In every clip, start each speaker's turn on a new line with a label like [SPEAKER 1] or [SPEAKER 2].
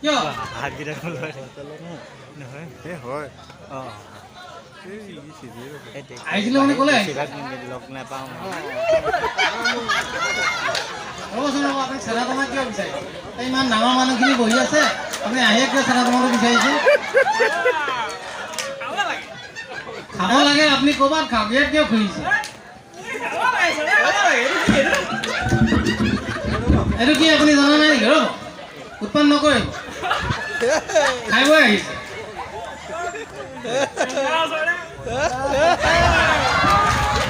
[SPEAKER 1] কিয়?
[SPEAKER 2] ভাতকেইটা নহয়।
[SPEAKER 3] এই হয়।
[SPEAKER 2] অঁ।
[SPEAKER 3] এই চিধিয়ে গৈছে।
[SPEAKER 1] আহিছিলে মানে ক'লে আহিছিলে?
[SPEAKER 2] বেছিভাগ লগ নাপাওঁ।
[SPEAKER 1] ৰ'বচোন ৰ'ব, আপুনি চেনা টমা কিয় বিচাৰিছে? এই ইমান ডাঙৰ মানুহখিনি বহি আছে, আপুনি আহিয়ে কিয় চেনা টমাটো বিচাৰিছে? খাব লাগে, আপুনি ক'ৰবাত খাওক, ইয়াত কিয় খুজিছে? এইটো কি আপুনি জনা নাই নেকি? ৰ'ব, উৎপাত নকৰিব, খাই বৈ আহিছে।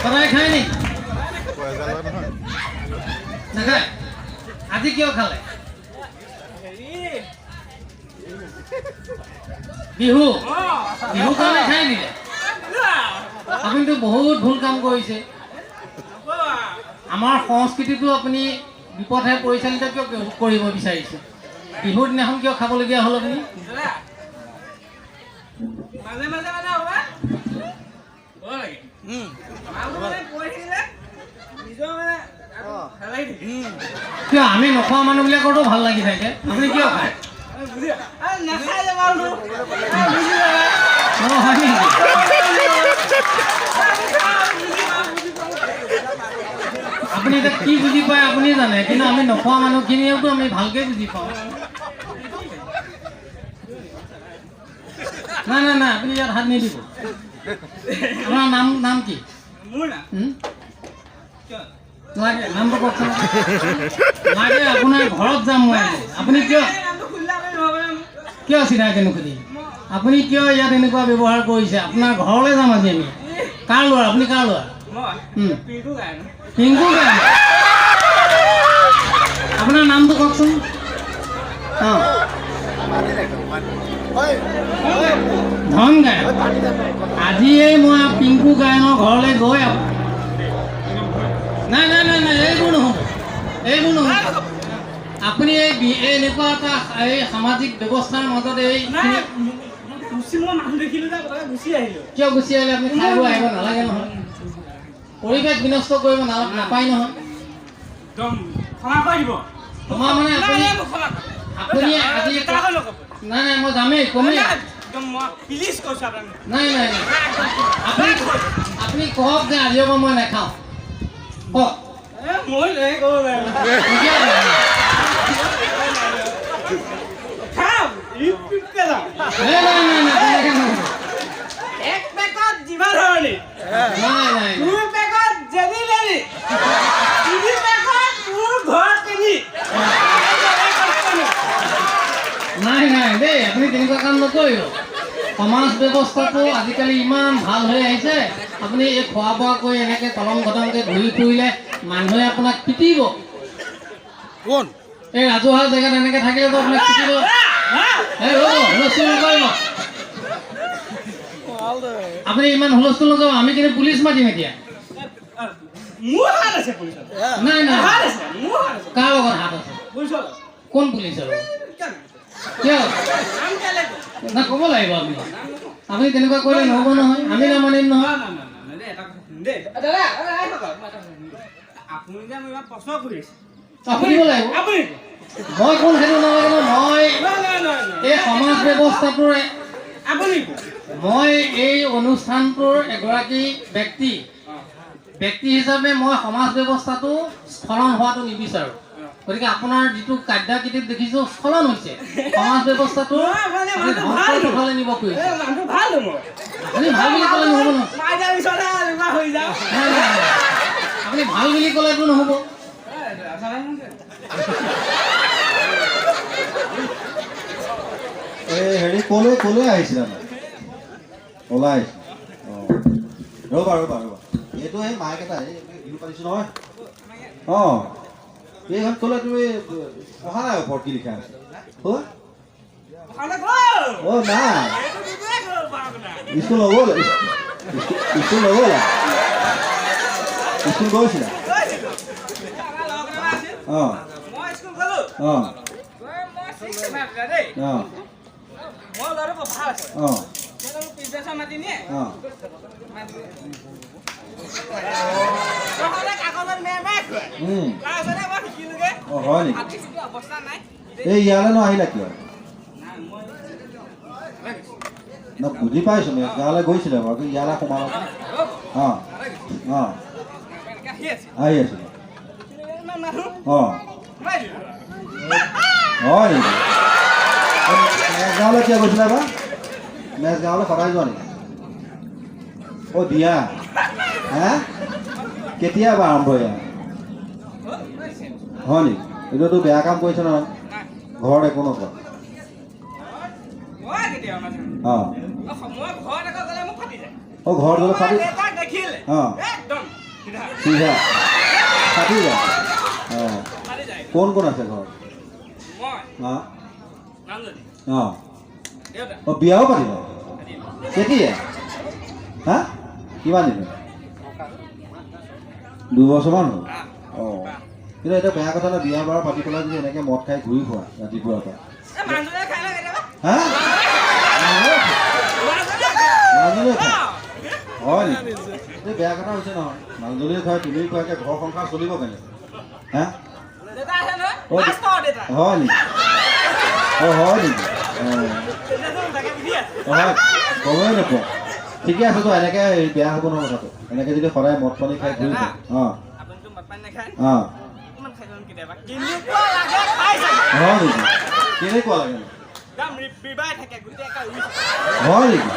[SPEAKER 1] সদায় খায় নেকি?
[SPEAKER 3] পইচা লয় নহয়।
[SPEAKER 1] নাখায়? আজি কিয় খালে? বিহু, বিহু কাৰণে খাই দিলে। আপুনিতো বহুত ভুল কাম কৰিছে। আমাৰ সংস্কৃতিটো আপুনি বিপথে পৰিচালিত কিয় কৰিব বিচাৰিছে? বিহুৰ দিনাখন কিয় খাবলগীয়া হ'ল আপুনি?
[SPEAKER 4] মাজে মাজে মানে অকণমান লাগে মানে কৈ থাকিলে নিজৰ মানে ভাল লাগি থাকে।
[SPEAKER 1] কিয়, আমি নোখোৱা মানুহবিলাকৰতো ভাল লাগি থাকে, আপুনি কিয় খায়?
[SPEAKER 4] বুজি নাখায় যে মালটো বুজি।
[SPEAKER 1] অঁ, হয় নেকি? আপুনি এতিয়া কি বুজি পায় আপুনি জানে, কিন্তু আমি নোখোৱা মানুহখিনিয়েওতো আমি ভালকৈ বুজি পাওঁ। নাই নাই নাই, আপুনি ইয়াত হাত নিদিব। আপোনাৰ নাম, নাম কি?
[SPEAKER 4] মোৰ নাম
[SPEAKER 1] লাগে নামটো কওকচোন। লাগে আপোনাৰ ঘৰত যাম মই। আপুনি কিয় কিয় চিধাকৈ নুসুধি? আপুনি কিয় ইয়াত এনেকুৱা ব্যৱহাৰ কৰিছে? আপোনাৰ ঘৰলৈ যাম আজি আমি। কাৰ ল'ৰা আপুনি? কাৰ ল'ৰা? পিংকু গায়ন। আপোনাৰ নামটো কওকচোন। অঁ, ধন গায়ন। আজিয়েই মই পিংকু গায়নৰ ঘৰলৈ গৈ, নাই নাই নাই নাই, এইবোৰ নহ'ব, এইবোৰ নহ'ব। আপুনি এই এনেকুৱা এটা এই সামাজিক ব্যৱস্থাৰ মাজত এই কিয় গুচি আহিলে? আপুনি খাই বৈ আহিব নালাগে নহয়, পৰিৱেশ বিনষ্ট কৰিব নাপায় নহয়। ক্ষমা মানে আপুনি আপুনি আজি, নাই নাই, মই যামেই, কমেই। নাই নাই নাই, আপুনি আপুনি কওক যে আজিৰ পৰা মই নাখাওঁ, কওক।
[SPEAKER 4] মই এক পেকত জিভা ধৰণি, দুই পেকত জেলি লেলি, তিনি পেকত মোৰ ঘৰ তিনি।
[SPEAKER 1] নাই নাই দেই, আপুনি তেনেকুৱা কাম নকৰিব। সমাজ ব্যৱস্থাটো আজিকালি ইমান ভাল হৈ আহিছে, আপুনি এই খোৱা বোৱা কৰি এনেকৈ কলং ঘটংকৈ ঘূৰি ফুৰিলে মানুহে আপোনাক পিটিব।
[SPEAKER 3] কোন
[SPEAKER 1] এই ৰাজহুৱা জেগাত এনেকৈ থাকিলেতো আপোনাক পিটিব। এই ৰ'ব, হুলস্থুল নকৰিব। আপুনি ইমান হুলস্থুল নকৰিব, আমি কিন্তু পুলিচ মাতিম এতিয়া। নাই নাই, কাৰ লগত হাত আছে? কোন পুলিচৰ? কিয় না ক'ব লাগিব আপুনি। আপুনি তেনেকুৱা কৰিলে নহ'ব নহয়, আমি নামানিম নহয়। সুধিব লাগিব। মই কোন সেইটো নালাগে নহয়। মই এই সমাজ ব্যৱস্থাটোৰ, মই এই অনুষ্ঠানটোৰ এগৰাকী ব্যক্তি, ব্যক্তি হিচাপে মই সমাজ ব্যৱস্থাটো স্খলন হোৱাটো নিবিচাৰোঁ। গতিকে আপোনাৰ যিটো কাৰ্যাকৃতিত দেখিছোঁ স্খলন হৈছে সমাজ ব্যৱস্থাটো, ধ্বংসৰ নিব খুজিছে। আপুনি ভাল বুলি ক'লে নহ'ব নহয়। আপুনি ভাল বুলি ক'লেতো নহ'ব।
[SPEAKER 5] এই হেৰি, ক'লৈ ক'লৈ আহিছিলা? ওলাই আহিছিল। অঁ, ৰ'বা ৰ'বা ৰ'বা, এইটো সেই মাইক এটা, এই বিহু পাতিছোঁ নহয়। অঁ, এইখন ক'লে তুমি পঢ়া নাই? ওপৰত কি লিখা আছে? অ' নাই, স্কুল নগ'ল? স্কুল নগ'লা? স্কুল গৈছিলা? অঁ অঁ অঁ অঁ অঁ অঁ, হয় নেকি? এই ইয়ালৈ নাহিলা কিয়? ন বুজি পাইছোঁ, মেজগাঁৱলৈ গৈছিলে বাৰু, কিন্তু ইয়ালৈ সোমালা। অঁ অঁ, আহি আছিলে। অঁ হয় নেকি? মেজগাঁৱলৈ কিয় গৈছিলা বা? মেজগাঁৱলৈ সদায় যোৱা নেকি? অ' দিয়া হা, কেতিয়া বা আৰম্ভ ইয়াৰ? হয় নেকি? এইটোতো বেয়া কাম কৰিছে নহয়, ঘৰত একো নকয়। অঁ অঁ, ঘৰত গ'লে ফাটি, অঁ চিধা ফাটি যায়। অঁ, কোন কোন আছে ঘৰত? অঁ অঁ অঁ, বিয়াও পাতিলা কেতিয়া? হা, কিমান দিন? 2 বছৰমান হ'ল। অঁ, কিন্তু এটা বেয়া কথা নহয়, বিয়া বাৰু পাতি পেলাই যদি এনেকৈ মদ খাই ঘূৰি ফুৰা ৰাতিপুৱাৰ পৰা। হা, মানুহজনীয়ে খায়? হয় নেকি? এই বেয়া কথা হৈছে নহয়, মানুহজনীয়ে খায় তুমিও খোৱা, ঘৰ সংসাৰ চলিব কেনেকৈ? হা, হয় নেকি? অঁ হয় নেকি? অঁ হয়, গমেই নোপোৱা। ঠিকে আছে তো, এনেকৈ বেয়া হ'ব নহয় কথাটো, এনেকৈ যদি সদায় মদ পানী খাই ঘূৰি ফুৰে। অঁ অঁ, হয় নেকি? কেনেকুৱা লাগে? হয় নেকি?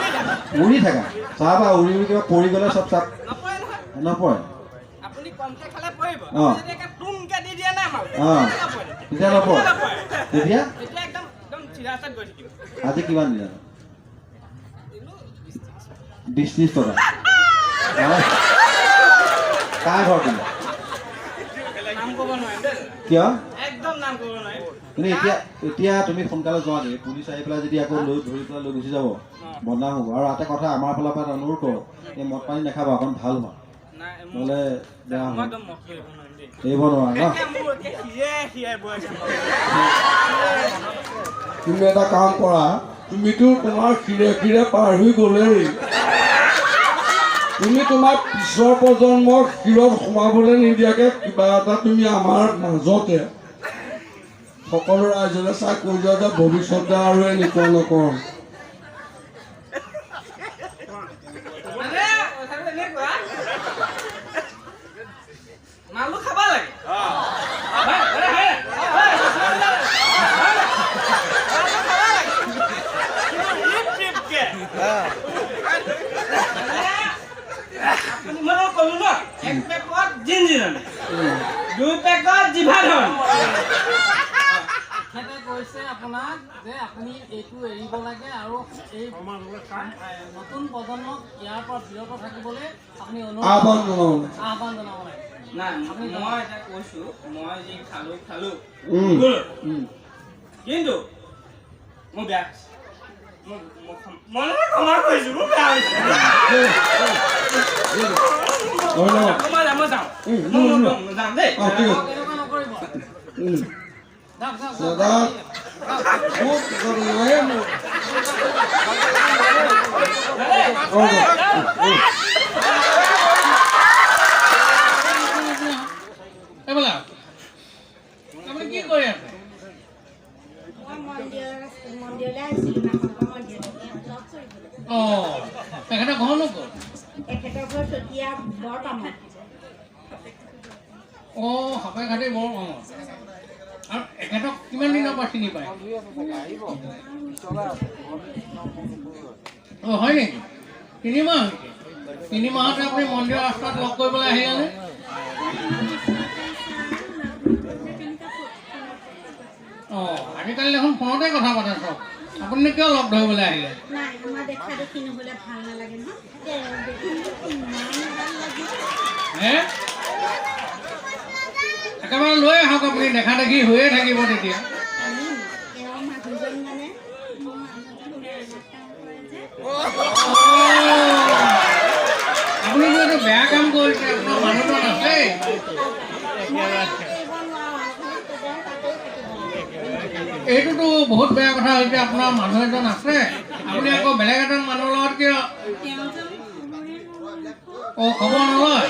[SPEAKER 5] উৰি থাকা চাহ বা উৰি উৰি কিবা পৰি গ'লে চব চাপ নপৰে? অঁ অঁ, তেতিয়া নপৰে। তেতিয়া আজি কিমান দিলা? 20 30 টকা। কাৰ ঘৰ তুমি? কিয়? কিন্তু এতিয়া এতিয়া তুমি সোনকালে যোৱা দেই, পুলিচ আহি পেলাই যদি আকৌ লৈ ধৰি পেলাই লৈ গুচি যাব, বদনাম হ'ব। আৰু এটা কথা, আমাৰ ফালৰ পৰা অনুৰোধ কৰোঁ, এই মদ পানী নাখাবা, অকণ ভাল হোৱা, নহ'লে বেয়া হ'ব। এৰিব নোৱাৰা ন?
[SPEAKER 6] তুমি এটা কাম কৰা, তুমিতো তোমাৰ শিৰে শিৰে পাৰ হৈ গ'লেই, তুমি তোমাৰ পিছৰ প্ৰজন্মৰ শিৰত সোমাবলৈ নিদিয়াকৈ কিবা এটা তুমি আমাৰ মাজতে সকলো ৰাইজলৈ চাই কৈ যোৱা যে ভৱিষ্যতে আৰু এনেকুৱা নকৰোঁ।
[SPEAKER 1] কৈছে আপোনাক যে আপুনি এইটো এৰিব লাগে আৰু এই নতুন প্ৰজন্মক ইয়াৰ পৰা বিৰত থাকিবলৈ আপুনি
[SPEAKER 6] আহ্বান জনাব
[SPEAKER 1] লাগে।
[SPEAKER 4] নাই, মই এতিয়া কৈছোঁ, মই যি খালোঁ খালোঁ, কিন্তু মোৰ বেয়া হৈছে, মই ক্ষমা কৰিছোঁ, মোৰ বেয়া হৈছে। মই যাওঁ, যাম দেই।
[SPEAKER 6] দাদা,
[SPEAKER 1] আপুনি কি কৰি আছে? অঁ, তেখেতৰ ঘৰনো ক'ত? অঁ, সাপেখাতি বৰ কমত। আৰু এখেতক কিমান দিনৰ পৰা চিনি পায়? অঁ হয় নেকি? 3 মাহ হৈছে। 3 মাহতে আপুনি মন্দিৰৰ ৰাস্তাত লগ কৰিবলৈ আহিলেনে? অঁ, আজিকালি দেখোন ফোনতে কথা পাতে চব, আপুনি কিয় লগ ধৰিবলৈ আহিলে? হে, একেবাৰে লৈ আহক, আপুনি দেখা দেখি হৈয়ে থাকিব তেতিয়া। আপুনিতো এইটো বেয়া কাম কৰিছে, আপোনাৰ মানুহজন আছে। এইটোতো বহুত বেয়া কথা হৈছে, আপোনাৰ মানুহ এজন আছে, আপুনি আকৌ বেলেগ এজন মানুহৰ লগত কিয়? অঁ, খবৰ নলয়?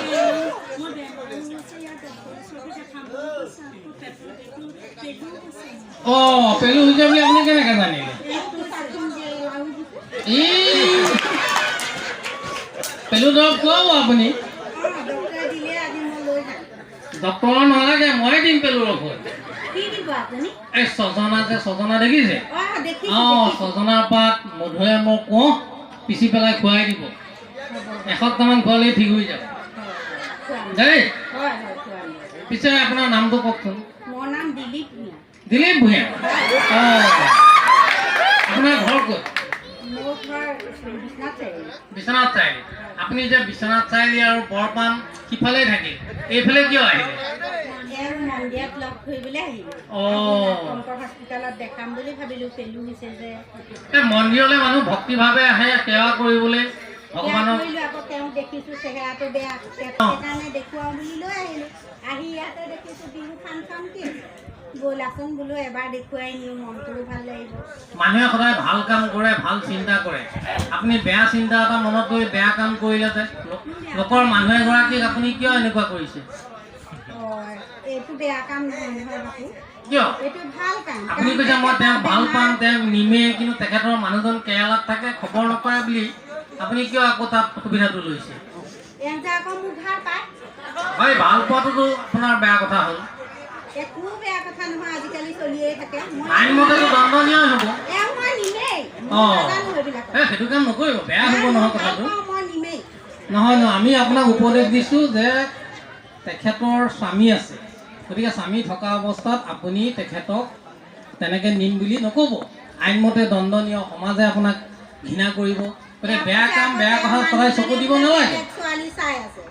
[SPEAKER 1] অঁ, পেলু হৈছে বুলি আপুনি কেনেকৈ জানিলে? এই পেলু দৰৱ খুৱাব আপুনি? ডক্টৰ নালাগে, মই দিম পেলুৰ ঔষধ। এই ছজনা যে, ছজনা দেখিছে? অঁ, ছজনাৰ পাত, মধুৰিআমৰ কোঁহ পিচি পেলাই খুৱাই দিব। এসপ্তাহমান খোৱালেই ঠিক হৈ যাব দেই। পিছে আপোনাৰ নামটো কওকচোন।
[SPEAKER 7] মোৰ নাম দিলীপ ভূঞা।
[SPEAKER 1] দিলীপ ভূঞা। অঁ, আপোনাৰ ঘৰ ক'ত?
[SPEAKER 7] মোৰ ঘৰ বিশ্বনাথ চাৰিআলি।
[SPEAKER 1] বিশ্বনাথ চাৰিআলি। আপুনি যে বিশ্বনাথ চাৰিআলি আৰু বৰপাম সিফালে থাকিল, এইফালে কিয় আহিলে?
[SPEAKER 7] এওঁ মন্দিৰত লগ ধৰিবলৈ আহিলোঁ।
[SPEAKER 1] অঁ,
[SPEAKER 7] শংকৰ হস্পিটেলত দেখাম বুলি ভাবিলোঁ, পেলু হৈছে যে।
[SPEAKER 1] এই মন্দিৰলৈ মানুহ ভক্তিভাৱে আহে সেৱা কৰিবলৈ ভগৱানক।
[SPEAKER 7] কৰিলোঁ আকৌ, তেওঁক দেখিছোঁ চেহেৰাটো বেয়া, সেইকাৰণে দেখুৱাওঁ বুলি লৈ আহিলোঁ। আহি ইয়াতে দেখিছোঁ বিহু ফাংচন কি, ব'লাচোন বোলো এবাৰ দেখুৱাই নিওঁ, মনটোও ভাল লাগিব।
[SPEAKER 1] মানুহে সদায় ভাল কাম কৰে, ভাল চিন্তা কৰে। আপুনি বেয়া চিন্তা এটা মনত লৈ বেয়া কাম কৰিলে যে লোকৰ মানুহ এগৰাকীক আপুনি কিয় এনেকুৱা কৰিছে?
[SPEAKER 7] এইটো বেয়া কাম নহয় নহয় বাপু।
[SPEAKER 1] কিয়?
[SPEAKER 7] এইটো ভাল কাম।
[SPEAKER 1] আপুনি কৈছে মই তেওঁক ভাল পাম, তেওঁক নিমেই, কিন্তু তেখেতৰ মানুহজন কেৰালাত থাকে, খবৰ নকৰে বুলি আপুনি কিয় আকৌ তাত সুবিধাটো লৈছে?
[SPEAKER 7] আকৌ মোক ভাল পায়।
[SPEAKER 1] হয়, ভাল পোৱাটোতো আপোনাৰ বেয়া কথা হ'ল।
[SPEAKER 7] একো বেয়া কথা নহয়, আজিকালি চলিয়ে থাকে।
[SPEAKER 1] আইনমতেতো দণ্ডনীয় হ'ব।
[SPEAKER 7] অঁ,
[SPEAKER 1] সেইটো কাম নকৰিব, বেয়া হ'ব নহয় কথাটো। নহয় নহয়, আমি আপোনাক উপদেশ দিছোঁ যে তেখেতৰ স্বামী আছে, গতিকে স্বামী থকা অৱস্থাত আপুনি তেখেতক তেনেকৈ নিম বুলি নক'ব। আইনমতে দণ্ডনীয়, সমাজে আপোনাক ঘৃণা কৰিব। গতিকে বেয়া কাম, বেয়া কথা সদায় চকু দিব নালাগে।
[SPEAKER 7] ছোৱালী চাই আছে,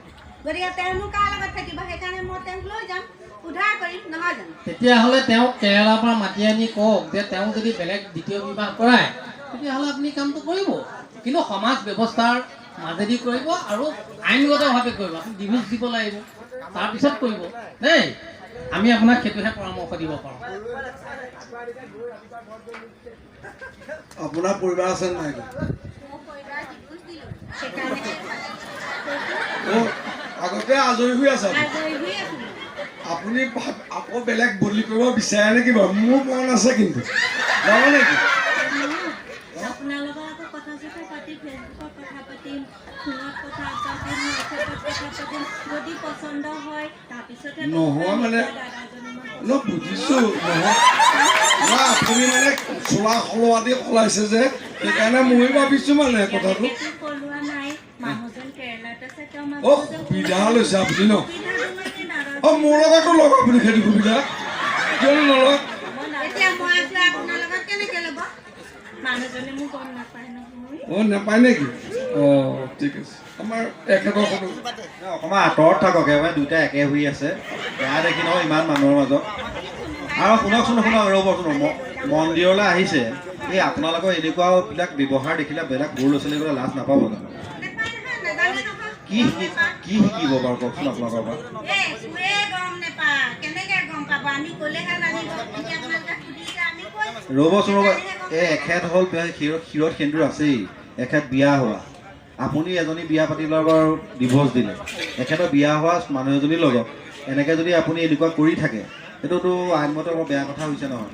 [SPEAKER 7] গতিকে তেওঁনো কাৰ লগত থাকিব, সেইকাৰণে মই তেওঁক লৈ যাম, উদ্ধাৰ কৰিম নহয় জানো?
[SPEAKER 1] তেতিয়াহ'লে তেওঁক কেৰেলাৰ পৰা মাতি আনি কওক যে তেওঁ যদি বেলেগ দ্বিতীয় বিবাহ কৰায় তেতিয়াহ'লে আপুনি কামটো কৰিব, কিন্তু সমাজ ব্যৱস্থাৰ মাজেদি কৰিব আৰু আইনগতভাৱে কৰিব। আপুনি ডিভোৰ্চ দিব লাগিব, তাৰপিছত কৰিব দেই। আমি আপোনাক সেইটোহে পৰামৰ্শ দিব পাৰোঁ।
[SPEAKER 6] আপোনাৰ পৰিবাৰ আছে নাই? আগতে আজৰি হৈ আছে। আপুনি আকৌ বেলেগ বদলি কৰিব বিচাৰে নেকি বাৰু? মোৰ মন আছে, কিন্তু যাব নেকি?
[SPEAKER 7] আপোনাৰ লগত আকৌ কথা চথা পাতি, ফেচবুকত কথা পাতিম, ফোনত কথা পাতিম, হোৱাটছএপত কথা পাতিম, যদি পচন্দ হয় তাৰপিছতহে।
[SPEAKER 6] নহয় মানে ন, বুজিছোঁ, নহয় নহয়, আপুনি মানে চোলা সলোৱা দি সলাইছে যে, সেইকাৰণে ময়ো ভাবিছোঁ মানে কথাটো।
[SPEAKER 7] সলোৱা নাই, মানুহজন কেৰেলাত আছে, তেওঁ
[SPEAKER 6] অ' সুবিধা লৈছে আপুনি ন? অ' মোৰ লগতো লওক আপুনি সেইটো সুবিধা, কিয়নো নলয়? অ' নাপায় নেকি? অ' ঠিক আছে, আমাৰ এখেতৰ
[SPEAKER 5] অকণমান আঁতৰত থাকক, এবাৰ দুয়োটা একে হৈ আছে, বেয়া দেখি নহয় ইমান মানুহৰ মাজত। আৰু শুনকচোন, শুনক, ৰ'বচোন, মন্দিৰলৈ আহিছে, এই আপোনালোকৰ এনেকুৱাবিলাক ব্যৱহাৰ দেখিলে বেলেগ সৰু ল'ৰা ছোৱালীবিলাক লাজ নাপাব জানো? কি কি শিকিব বাৰু কওকচোন আপোনালোকৰ পৰা? ৰ'বচোন ৰ'ব, এই এখেত হ'ল শিৰত সেন্দুৰ আছেই, এখেত বিয়া হোৱা, আপুনি এজনী বিয়া পাতি লোৱাৰ বাৰু ডিভ'ৰ্চ দিলে, এখেতৰ বিয়া হোৱা মানুহ এজনীৰ লগত এনেকৈ যদি আপুনি এনেকুৱা কৰি থাকে, সেইটোতো আইনমতে বৰ বেয়া কথা হৈছে নহয়,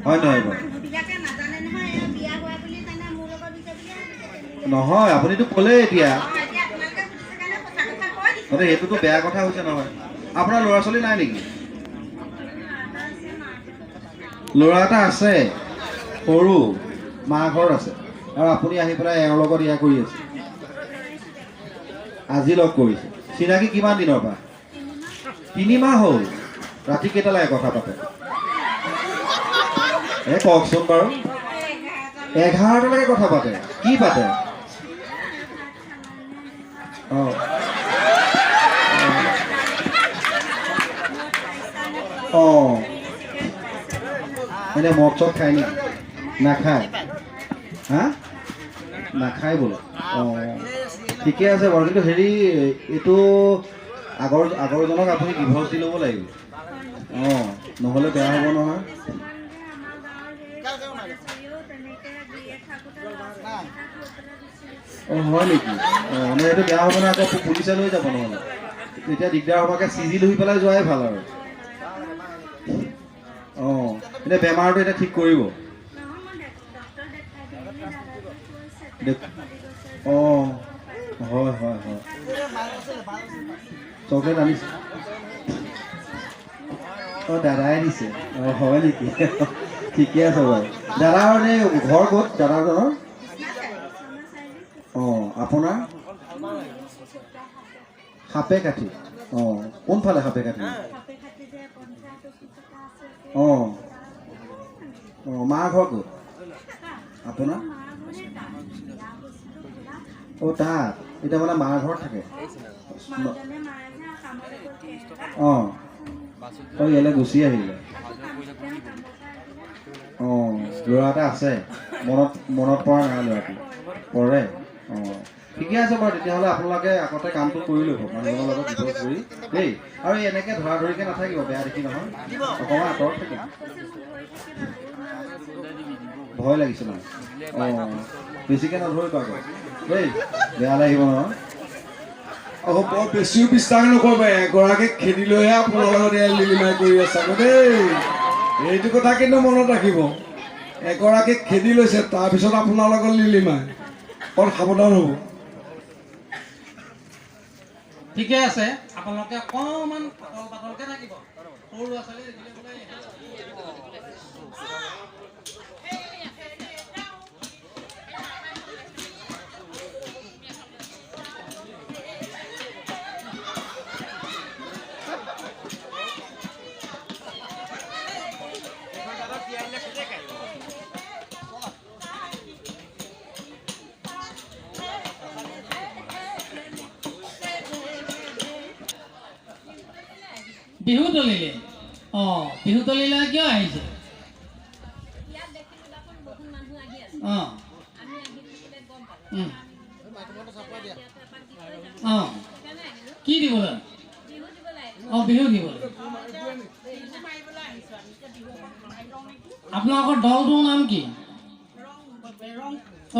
[SPEAKER 5] হয় নহয় বাৰু? নহয়, আপুনিতো ক'লেই এতিয়া, সেইটোতো বেয়া কথা হৈছে নহয়। আপোনাৰ ল'ৰা ছোৱালী নাই নেকি? ল'ৰা এটা আছে সৰু, মা ঘৰত আছে, আৰু আপুনি আহি পেলাই এওঁৰ লগত এয়া কৰি আছে। আজি লগ কৰিছে, চিনাকি কিমান দিনৰ পৰা? 3 মাহ হ'ল। ৰাতি কেইটালৈকে কথা পাতে? এই কওকচোন বাৰু। 11টালৈকে কথা পাতে। কি পাতে? অঁ অঁ, এনে মদ চদ খায় নেকি? নাখায়। হা, নাখায় বোলে। অঁ ঠিকে আছে বাৰু, কিন্তু হেৰি এইটো আগৰজনক আপুনি ডিভ'ৰ্চ দি ল'ব লাগিব। অঁ, নহ'লে বেয়া হ'ব নহয়। অঁ হয় নেকি? অঁ, নহয় এইটো বেয়া হ'ব নহয়, আকৌ পুলিচে লৈ যাব নহ'লে, তেতিয়া দিগদাৰ হ'বকৈ চিজিল হৈ পেলাই যোৱাই ভাল আৰু। অঁ, এতিয়া বেমাৰটো এতিয়া ঠিক কৰিব। অঁ হয় হয় হয়, চকলেট আনিছে। অঁ, দাদাই দিছে। অঁ, হয় নেকি? ঠিকে আছে বাৰু। দাদাৰ এনেই ঘৰ ক'ত দাদাজনৰ? অঁ, আপোনাৰ? সাপেখাতি। অঁ, কোনফালে সাপেখাতি? অঁ অঁ, মাৰ ঘৰ ক'ত আপোনাৰ? অঁ, তাত। এতিয়া মানে মাৰ ঘৰত থাকে? অঁ অঁ, ইয়ালৈ গুচি আহিলে। অঁ, ল'ৰা এটা আছে, মনত মনত পৰা নাই ল'ৰাটো? পৰে। অঁ, ঠিকে আছে বাৰু। তেতিয়াহ'লে আপোনালোকে আগতে কামটো কৰি ল'ব মানুহজনৰ লগত ডিভ'ৰ্চ কৰি দেই। আৰু এনেকৈ ধৰা ধৰিকৈ নাথাকিব, বেয়া দেখি নহয়, অকণমান আঁতৰত থাকিব। ভয় লাগিছে মানে? অঁ, বেছিকৈ নধৰিব আকৌ দেই, বেয়া লাগিব নহয়।
[SPEAKER 6] আকৌ বৰ বেছিও বিশ্বাস নকৰিব, এগৰাকীক খেদি লৈহে আপোনাৰ লগত লিলিমাই কৰি আছে আকৌ দেই। এইটো কথা কিন্তু মনত ৰাখিব, এগৰাকীক খেদি লৈছে, তাৰপিছত আপোনাৰ লগত লিলিমাই, অকণ সাৱধান হ'ব।
[SPEAKER 1] ঠিকে আছে, আপোনালোকে অকণমান পাতল পাতলকৈ থাকিব, সৰু ল'ৰা ছোৱালী দেখিলে বোলে। বিহু তলিলে? অঁ, বিহু তলিলে কিয় আহিছে? অঁ অঁ, কি দিবলৈ? অঁ, বিহু দিবলৈ। আপোনালোকৰ দলটোৰ নাম কি?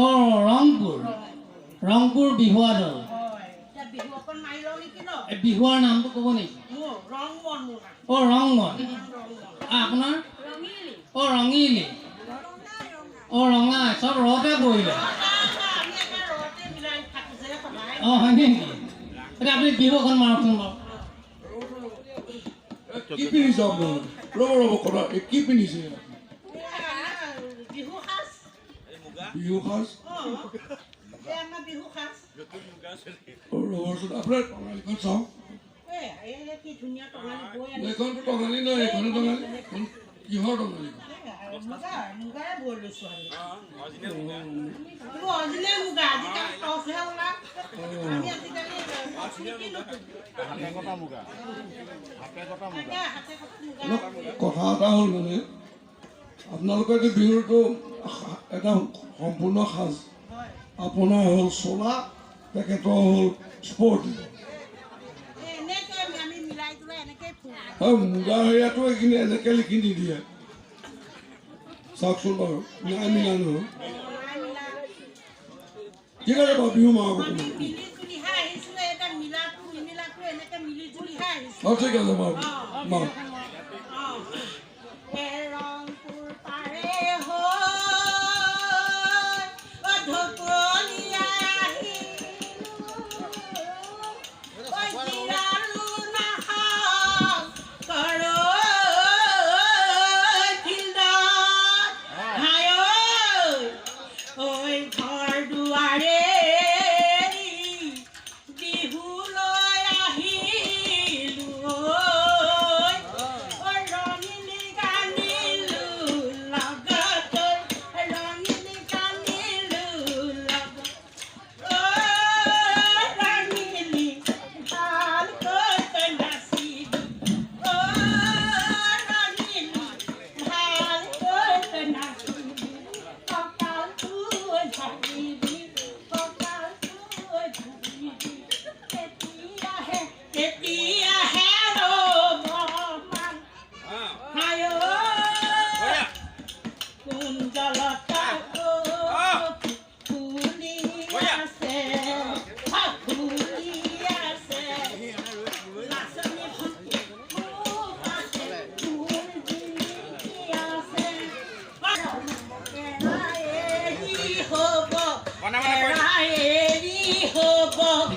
[SPEAKER 1] অঁ, ৰংপুৰ, ৰংপুৰ বিহুৱা দল। বিহুৱাৰ নামটো ক'ব নেকি? অঁ, ৰংমন। আপোনাৰ? অঁ, ৰঙিলী। অঁ, ৰঙা, চব ৰতে পৰিলে। অঁ, হয় নেকি? এতিয়া আপুনি বিহু অকণ মাৰকচোন বাৰু।
[SPEAKER 6] কি পিন্ধিছে আপোনালোকে? ৰ'ব ৰ'ব, কথা, কি পিন্ধিছে? বিহু সাজ। ৰ'বচোন, আপোনাৰ টঙালীখন চাওঁ। এইখনতো টঙালী নহয়, এইখনো টঙালী। কিহৰ টঙালী? কথা এটা হ'ল মানে, আপোনালোকৰ এইটো বিহুটো এটা সম্পূৰ্ণ সাজ। আপোনাৰ হ'ল চোলা, তেখেতৰ হ'ল স্পৰ্টিং। হয়, মুগা হেৰিয়াটো এইখিনি এনেকৈ লিখি নিদিয়ে। চাওকচোন বাৰু, নাই মিলা নহয়। ঠিক আছে বাৰু, বিহু মাৰক অকণমান। অঁ, ঠিক আছে বাৰু, মাৰক।
[SPEAKER 7] বিহু লৈ আহিলো।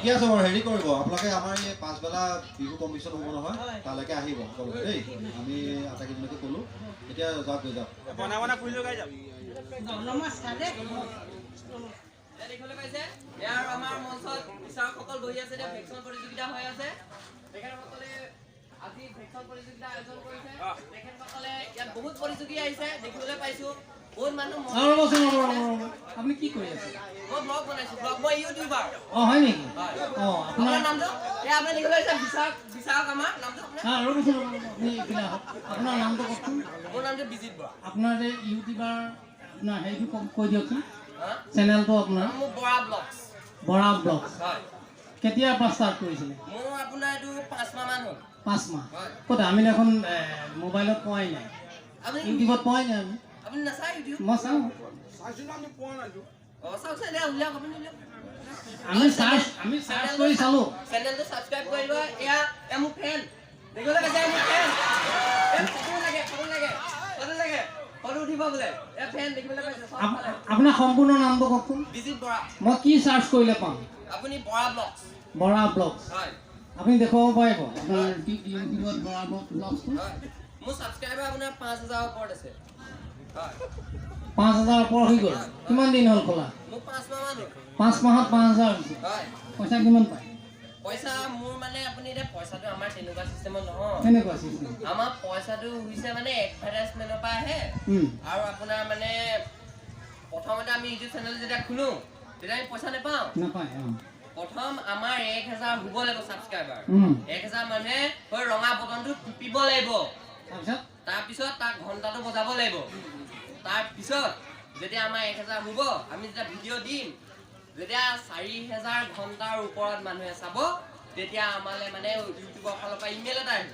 [SPEAKER 5] ঠিকে আছে বাৰু। হেৰি কৰিব, আপোনালোকে আমাৰ এই পাছবেলা বিহু কম্পিটিশ্যন হ'ব নহয়, তালৈকে আহিব সকলোকে দেই। আমি আটাইকেইজনকে ক'লোঁ। এতিয়া যাওক গৈ যাওক।
[SPEAKER 7] নমস্কাৰ দেই।
[SPEAKER 4] দেখিবলৈ পাইছে, ইয়াৰ আমাৰ মঞ্চত বিচাৰকসকল বহি আছে। এতিয়া ভেকচন প্ৰতিযোগিতা হৈ আছে। তেখেতসকলে আজি ভেকচন প্ৰতিযোগিতা আয়োজন কৰিছে। তেখেতসকলে ইয়াত বহুত প্ৰতিযোগী আহিছে, দেখিবলৈ পাইছো বহুত মানুহ।
[SPEAKER 1] অঁ, ৰ'বচোন, ৰ'ব ৰ'ব ৰ'ব, আপুনি কি কৰি আছে?
[SPEAKER 4] মই ব্লগ বনাইছো, ব্লগ। মই ইউটিউবাৰ।
[SPEAKER 1] অঁ, হয় নেকি? অঁ, আপোনাৰ
[SPEAKER 4] আপোনাৰ নামটো? এয়া আপুনি দেখিবলৈ পাইছে বিচাৰক, বিচাৰক আমাৰ নামটো আপোনাৰ?
[SPEAKER 1] অঁ, ৰ'বচোন ৰ'ব ৰ'ব, আপুনি এইপিনে আহক। আপোনাৰ নামটো কওকচোন।
[SPEAKER 4] মোৰ নামটো বিজিত বৰা।
[SPEAKER 1] আপোনাৰ যে ইউটিউবাৰ, আপোনাৰ হেৰিটো কৈ দিয়কচোন।
[SPEAKER 4] হা?
[SPEAKER 1] চেনেলটো আপোনাৰ?
[SPEAKER 4] মোৰ বৰা ব্লগছ।
[SPEAKER 1] বৰা ব্লগছ।
[SPEAKER 4] হয়।
[SPEAKER 1] কেতিয়াৰ পৰা ষ্টাৰ্ট কৰিছিলে?
[SPEAKER 4] মোৰ আপোনাৰ এইটো 5 মাহমান হ'ল।
[SPEAKER 1] 5 মাহ?
[SPEAKER 4] হয়।
[SPEAKER 1] ক'ত? আমি দেখোন মোবাইলত পোৱাই নাই।
[SPEAKER 4] আপুনি
[SPEAKER 1] ইউটিউবত পোৱাই নাই আমি।
[SPEAKER 4] আপুনি নাচায় ইউটিউব?
[SPEAKER 1] মই চাওঁ।
[SPEAKER 4] অঁ, চাওকচোন, এতিয়া উলিয়াওক, আপুনি উলিয়াওক।
[SPEAKER 1] আমি চাৰ্চ কৰি চালোঁ।
[SPEAKER 4] চেনেলটো ছাবস্ক্ৰাইব কৰিব। এয়া এয়া মোৰ ফেন, দেখিবলৈ পাইছে, এয়া মোৰ ফেন। এ ফটো লাগে, ফটো লাগে, ফটো লাগে, ফটো উঠিব বোলে। এয়া ফেন দেখিবলৈ পাইছে চবফালে।
[SPEAKER 1] আপোনাৰ সম্পূৰ্ণ নামটো কওকচোন।
[SPEAKER 4] বিজিত বৰা।
[SPEAKER 1] মই কি চাৰ্চ কৰিলে পাম?
[SPEAKER 4] আপুনি বৰা ব্লগছ।
[SPEAKER 1] বৰা ব্লগছ।
[SPEAKER 4] হয়।
[SPEAKER 1] আপুনি দেখুৱাব পাৰিব আপোনাৰ ইউটিউবত বৰা ব্লগছটো?
[SPEAKER 4] হয়, মোৰ ছাবস্ক্ৰাইবাৰ আপোনাৰ 5000ৰ ওপৰত আছে, হয়।
[SPEAKER 1] 5000 ওপৰ হৈ গ'ল। কিমান দিন হ'ল খোলা?
[SPEAKER 4] মোৰ 5 মাহমান হ'ল।
[SPEAKER 1] 5 মাহত 5000 হৈছে?
[SPEAKER 4] হয়।
[SPEAKER 1] পইচা কিমান পায়?
[SPEAKER 4] পইচা মোৰ মানে আপুনি এতিয়া পইচাটো আমাৰ তেনেকুৱা চিষ্টেমত নহয়।
[SPEAKER 1] কেনেকুৱা চিষ্টেম?
[SPEAKER 4] আমাৰ পইচাটো হৈছে মানে এডভাৰটাইজমেণ্টৰ পৰা আহে। আৰু আপোনাৰ মানে প্ৰথমতে আমি ইউটিউব চেনেল যেতিয়া খোলো, তেতিয়া আমি পইচা নাপাওঁ।
[SPEAKER 1] নাপায়, অঁ।
[SPEAKER 4] প্ৰথম আমাৰ 1000 হ'ব লাগিব ছাবস্ক্ৰাইবাৰ। 1000 মানুহে সেই ৰঙা বটনটো টিপিব লাগিব।
[SPEAKER 1] তাৰপিছত?
[SPEAKER 4] তাৰপিছত তাক ঘণ্টাটো বজাব লাগিব। তাৰপিছত যেতিয়া আমাৰ 1000 হ'ব, আমি যেতিয়া ভিডিঅ' দিম, যেতিয়া 4000 ঘণ্টাৰ ওপৰত মানুহে চাব, তেতিয়া আমালৈ মানে ইউটিউবৰ ফালৰ পৰা ইমেইল এটা আহিব।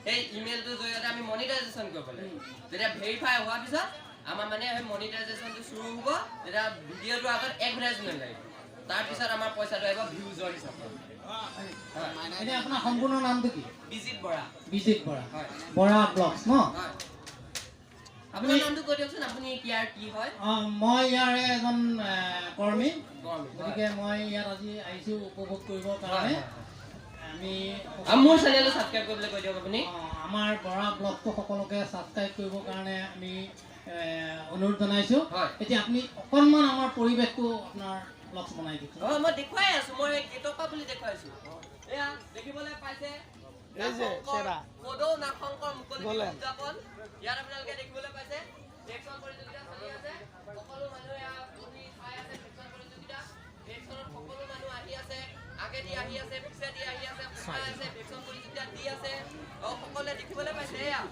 [SPEAKER 4] সেই ইমেইলটোৰ জৰিয়তে আমি মনিটাইজেশ্যন কৰিব লাগিব। যেতিয়া ভেৰিফাই হোৱাৰ পিছত আমাৰ মানে সেই মনিটাইজেশ্যনটো চুৰু হ'ব, তেতিয়া ভিডিঅ'টোৰ আগত এডভাৰটাইজমেণ্ট লাগিব। তাৰপিছত আমাৰ পইচাটো আহিব ভিউজৰ হিচাপত।
[SPEAKER 1] এতিয়া আপোনাৰ সম্পূৰ্ণ নামটো কি?
[SPEAKER 4] বিজিত বৰা।
[SPEAKER 1] বিজিত বৰা।
[SPEAKER 4] হয়।
[SPEAKER 1] বৰা ব্লগছ ন?
[SPEAKER 4] হয়। আপোনাৰ নামটো কৈ দিয়কচোন, আপুনি ইয়াৰ কি হয়?
[SPEAKER 1] অঁ, মই ইয়াৰে এজন কৰ্মী।
[SPEAKER 4] কৰ্মী, হয়।
[SPEAKER 1] গতিকে মই ইয়াত আজি আহিছোঁ উপভোগ কৰিবৰ কাৰণে। আমি
[SPEAKER 4] আৰু মোৰ চেনেলটো ছাবস্ক্ৰাইব কৰিবলৈ কৈ দিয়ক আপুনি।
[SPEAKER 1] অঁ, আমাৰ বৰা ব্লগটো সকলোকে ছাবস্ক্ৰাইব কৰিবৰ কাৰণে আমি অনুৰোধ জনাইছোঁ। এতিয়া আপুনি অকণমান আমাৰ পৰিৱেশটো আপোনাৰ ব্লগছ বনাই দিয়ক।
[SPEAKER 4] হয়, মই দেখুৱাই আছো, মই গেটৰ পৰা বুলি দেখুৱাইছো। এয়া দেখিবলৈ পাইছে, সদৌ নাগশংকৰ মুকলি বিহু উদযাপন। ইয়াত আপোনালোকে দেখিবলৈ পাইছে ভেকচন প্ৰতিযোগিতা চলি আছে। সকলো মানুহে ইয়াত বহি চাই আছে ভেকচন প্ৰতিযোগিতা। ভেকচনত সকলো মানুহ আহি আছে, আগেদি আহি আছে, পিছেদি আহি আছে, সোমাই আছে, ভেকচন প্ৰতিযোগিতা দি আছে। সকলোৱে দেখিবলৈ পাইছে। এয়া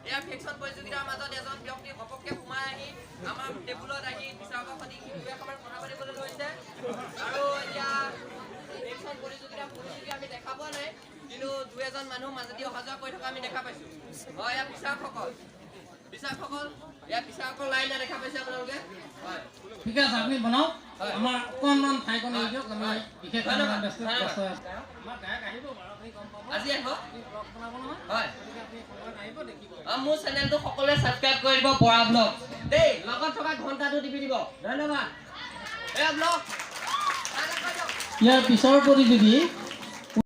[SPEAKER 4] এয়া ভেকচন প্ৰতিযোগিতাৰ মাজত এজন ব্যক্তি ঘপককে সোমাই আহি আমাৰ টেবুলত আহি বিচাৰকৰ সৈতে দুই এষাৰমান কথা পাতিবলৈ ধৰিছে। আৰু এতিয়া ভেকচন প্ৰতিযোগিতা প্ৰতিযোগী আমি দেখা পোৱা নাই, কিন্তু দুই এজন মানুহ মাজেদি অহা যোৱা কৰি থকা আমি দেখা পাইছো। হয়, এয়া বিচাৰকসকল, বিচাৰকসকল, এয়া বিচাৰকৰ লাইন দেখা পাইছে আপোনালোকে, হয়।
[SPEAKER 1] ঠিক আছে, আপুনি বনাওক।
[SPEAKER 4] হয়।
[SPEAKER 1] আমাৰ অকণমান ঠাইকণ এৰি দিয়ক, আমি বিশেষ
[SPEAKER 4] ধন্যবাদ,
[SPEAKER 1] ব্যস্ত
[SPEAKER 4] ধন্যবাদ।
[SPEAKER 1] ব্যস্ত আছোঁ। আমাৰ গায়ক আহিব বাৰু, আপুনি গম পাব।
[SPEAKER 4] আজি আহিব।
[SPEAKER 1] আপুনি ব্লগ বনাব নহয়?
[SPEAKER 4] হয়।
[SPEAKER 1] গতিকে আপুনি সময়ত আহিব, দেখিব।
[SPEAKER 4] মোৰ চেনেলটো সকলোৱে ছাবস্ক্ৰাইব কৰি দিব, বৰা ব্লগ দেই। লগত থকা ঘণ্টাটো টিপি দিব। ধন্যবাদ। এয়া ব্লগ।
[SPEAKER 1] ইয়াৰ পিছৰ প্ৰতিযোগী